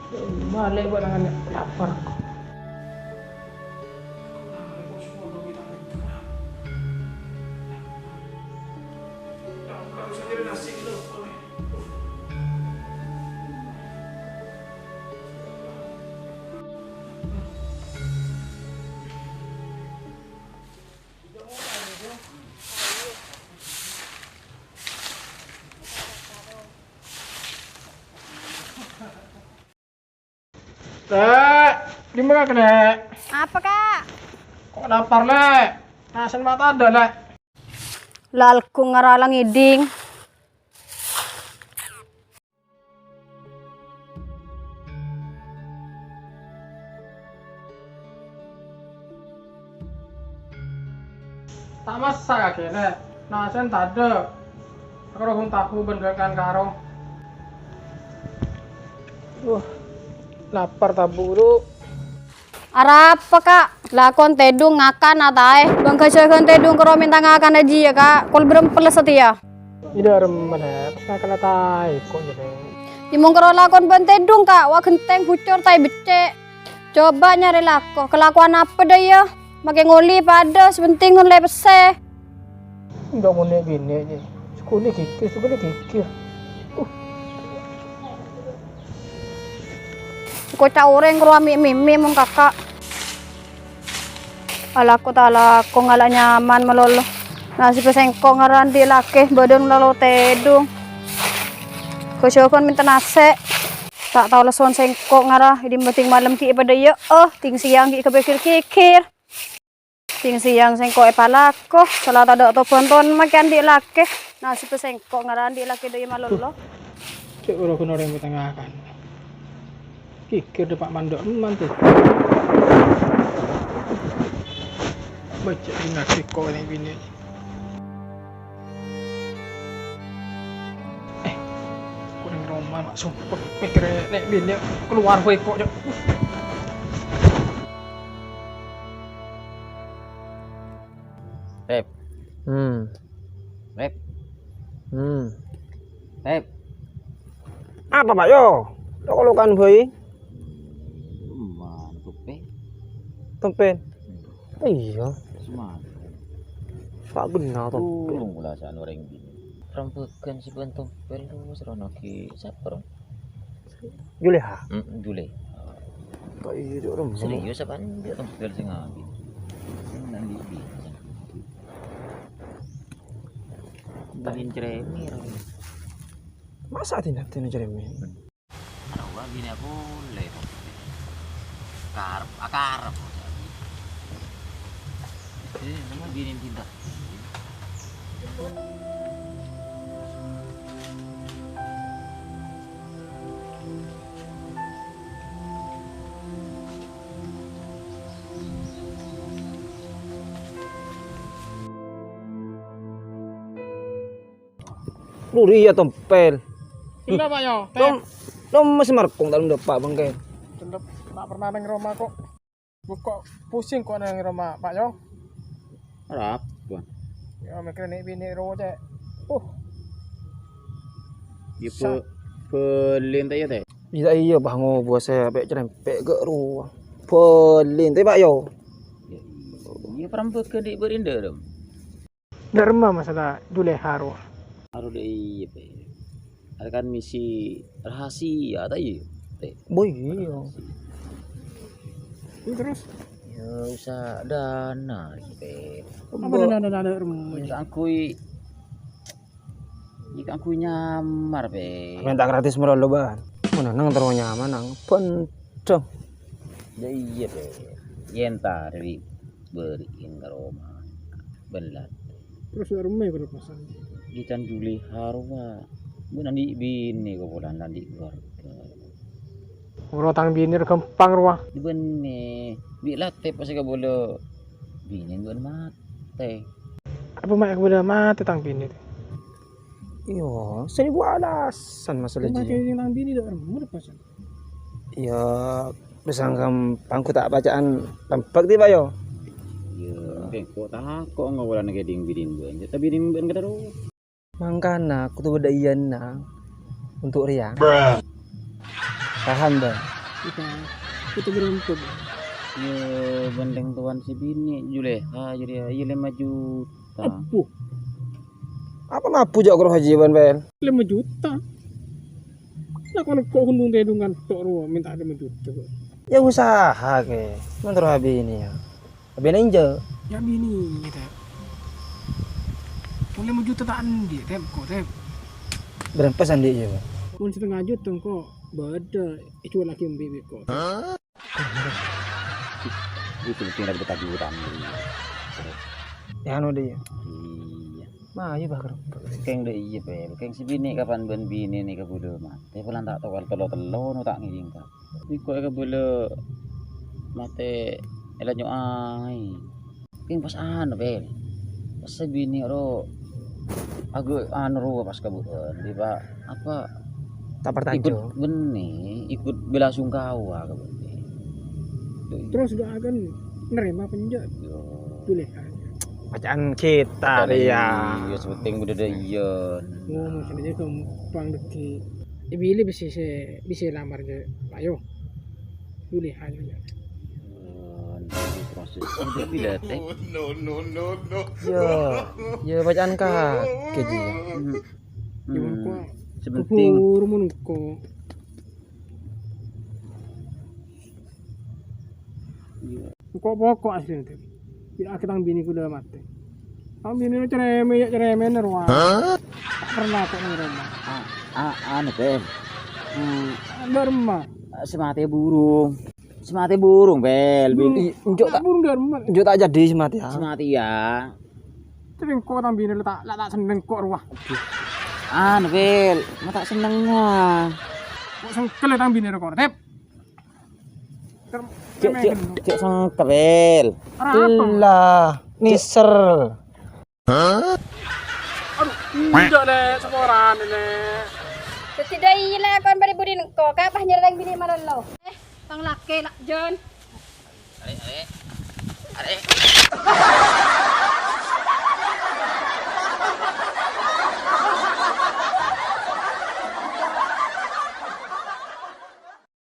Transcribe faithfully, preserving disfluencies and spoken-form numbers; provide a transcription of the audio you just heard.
Malè bâ'na ngan lapar. Lè', dimma kakè, Lè'? Apa, Kak? Kok lapar, Lè'? Nasèn ma' tadâ', Lè'. La alko ngara la ngèdhing. Ta' massa' kakè, Lè'. Nasèn tadâ'. Karo ghun tahu bân gâkan karo. Wah, lapar tabu', Du. Arapa, Kak? Lakon tèdung ngakan ataè? Bângka jâgân tèdung karo mènta ngakan ajiyâ, Kak. Kol bârâmpa la satèya. Iyâ, dâ'remma, Lè'. Pas ngakan ataè kok, iyâ, Lè'. Yâ, mon karo lakon bân tèdung, Kak. Wa' ghentèng bucor taè beccè'. Coba nyarè lako. Kalakowan apa dâ' iyâ? Makè ngolè padâ, sè pentèng nolè pèssè. Enggak mau naik bini aja. Sekali gigir, sekali gigir. Uh. Kocak orèng karo ami' mimmi mon kaka'. Alako ta' alako ngala' nyaman malolo. Nasibba sèngko' ngara andi' lakè, bâdân lalo tèdung. Kojhâghân mènta nasè'. Ta' tao lèsson sèngko' ngara, è dimma dhing malem ghi' padâ iyâ, oh, dhing sèyang ghi' kabâgir gigir. Dhing sèyang sèngko' èpalako, sala tadâ' tobhân ton makè andi' lakè. Nasibba sèngko' ngara andi' lakè dâ' iyâ malolo. Cè' oroghun orèng pètengnga kan. Gigir dâpa' mandâ' emman, tuh. Bâcè' ringa sèngko' neng binè'. Eh, kok neng roma, mak, sumpah. Pèkkèrè neng binè' kalowar bhâi kok, Cok. Pep. Hmm. Pep. Hmm. Pep. Apa, Pak, yo? Lok-lokan bhâi. Man, Pep. Tempen. Hmm. Iyâ. Semangat. Pak, bener, Pak. Tulung kula sa'an orèng binè'. Rembhâghân sè bân tompel terros rono ghi' sapa, Rom? Juleha? Hmm, Juleha. Kok iyâ, Cok, Rom? Serius apa enggak, Rom? Tompel sing ngambil. Nang di, di. Bilin ceremi, Rom. Masa tina-tina ceremi? Ana wa bine aku le. Karep, akarep. Ini nama bine pinter. Luri ya tompel. Gila, Pak, yo. Tom, tom masih markong tak dapat bangke. Cendep, tak pernah neng roma kok. Kok pusing kok neng roma, Pak, yo. Arapa? Ya, mikir nek bini ro, Cek. Uh. Ya, Sa- be-, belin ta' ya, Teh? Iya, iya, Pak, ngobo saya pek cerempek ke ruang. Belin, Teh, Pak, yo. Ya, iya, perempuan gede berinda, Rom. Dharma masalah Juleha ro. Aro de' iyâ, Pe'. Arè kan misi rahasia, ta' iyâ, Pe'? Boy, iyâ. Terus? Ya, usah dana, Pe'. Apa dana, dana, dana, Rom? Ya, kaangghuy, ya, kaangghuy nyamar, Pe'. Minta gratis moro lo, Ban. Mana nang terus nyaman, nang. Bendeng. Ya, iya, Pe'. Yen ta' ri beriin ka roma. Bân la. Terus la remme pada pasang. Gitan Juleha rowa. Bân andi' bine kok polan andi' keluarga. Ora tang bine ro gampang rowa. Bân ne, bi' la tep pas kabolo bine bân mate. Apa ma' kabolo mate tang bine? Iyo, seni bu alasan masalah. Cuma ji. Kayak yang tang bine dak remme pada pasang. Ya, bisa gampang ku ta' paca'an lembek ti, Pak, yo? Ya, engko' tako' ngowolan ke ding bidin bân. Tapi ding bân ka terus. Mangkana aku tu beda iyan nang untuk Rian. Paham, Bang? Kita berempat. Yo, bân rèng towan sè binè', Juleha, jârèya, iyâ lèma juta. Apo? Apa mabu jhâ' karo Haji bân, Bel? Lèma juta. Lah, kalau kok untung tèdungan tok rowa mènta lèma juta kok. Ya usaha kè. Mon terro abinè ya. Abinè enjâ'. Ya binè, Tep. Mon lèma juta ta' andi', Tep, kok, Tep. Berapa sandi' ya, Bel? Mon setengah juta engko' bâdâ, èjuwâl lagi embi' bi' kok. Itu penting lagi ketajutan. Ya, anu deh, ya. Iyâ. Mayu, Bah, kerep. Kèng dâ' iyâ, Bel. Kèng sè binè' kapan bân binè nèka bâdâ matè, polana ta' tokol tello-tello no ta' ngèdhing ka. Iko èkabâlâ matè èlanyo'aè. Kèng pas anu, Bel. Pas sè binè' ro agak anu rowa pas kabâ'ân, dhi, Pak. Apa? Ta' partajâ. Ikut bânnè, ikut bela sungkawa ka bânnè. Terros do'akan narèma apa enjâ'? Yo. Boleh. Bacaan kita, Bacaan Ria. Iyâ, sè penting bâdâ dâ' iyâ. Oh, maksudnya gampang dâggi'. Èbilâ bisa sè, bisa lamar jâ', ayo. Boleh, ayo. Eh, nanti proses. Nanti lihat, eh. No, no, no, no. Yo, yo, bacaan ka, keji. Hmm. Yo, Hmm. kok Sepenting. Keburu mon engko'. Iya. Engko' pokok asli, Tep. Ya, tang binè kaulâ matè. Tang binè cereme, ya cereme rowa. Hah? Ta' pernah kok neng roma. A-, a-, anu, Bel. Hmm. Neng roma. Sè matè burung. Sè matè burung, Bel. Burung. I-, enjâ' ta', burung dâ' roma. Enjâ' ta' jadi sè matè, ya. Sè matè, ya. Tapi engko' tang binè la ta', la ta' senneng kok rowa. Anu, Bel, ma' ta' senneng, ah. Kok sengkel ya tang binè rowa, Tep? Cek, cek, cek sengkel, Bel. Arapa? Lah, nèser. Aduh, enjâ' lè', saporana lè'. Dhâddhi dâ' iyâ lè', kon bâri' budi engko', ka' pas nyerrèng binè malolo. Eh, tang lakè, la' Jon. Arè', arè'. Arè'.